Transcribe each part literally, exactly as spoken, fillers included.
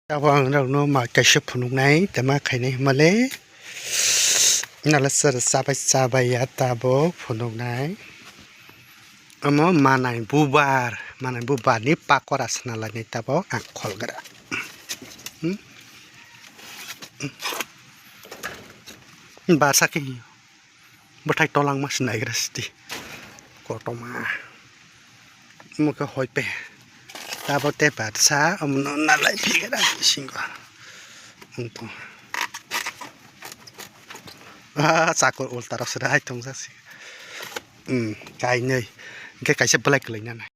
Tabuk ang rokno ma kaisa phunuknai, tama khainai hwnmale. Nala sara chabai chabai ya tabuk phunuknai. Omo manai bubar, manai bubar ni pakora swnalainai tabuk ang kholgra. Hmm? Barsa khe. Bwthai tolangma se naigra sidi. Kotorma. Omo khe hoi pe. Tabuk tei barsa, omono nalai phigra bisingo. Wngtong. Ah, chakor ulta rok se rai tong jasi. Hmm, kainwi. Hwnkhe kaisa belai kwlai nai.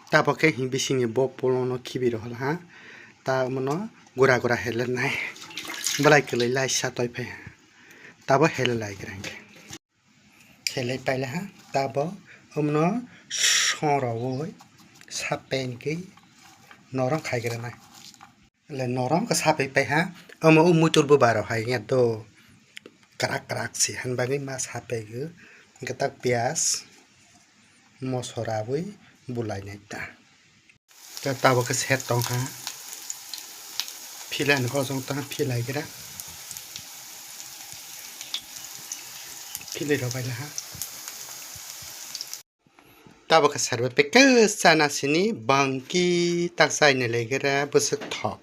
Tabuk khe him bisingni bo polono khibi rw ha. Ta omono gura gura helenai. Belai kwlai laisa toi phai ha. Tabuk hele lai gra hwnkhe. Hele paila ha. Tabuk omono song rwui sapen khe norom khai gra nai. Le norom khe sapai pai ha. Omo o muitur bubar rok hai ya do. Krak krak se han bagwi ma sapai gw. Hwnkhe tak piyaj. Mosora bwi bulai nai ta. Ta tabuk khe set tong kha. Philai ni kosong ta philai gra. Philai rok bai la ha. Tabuk khe serbai pekes chana sini bangki tak chai ni lai gra bwswk thok.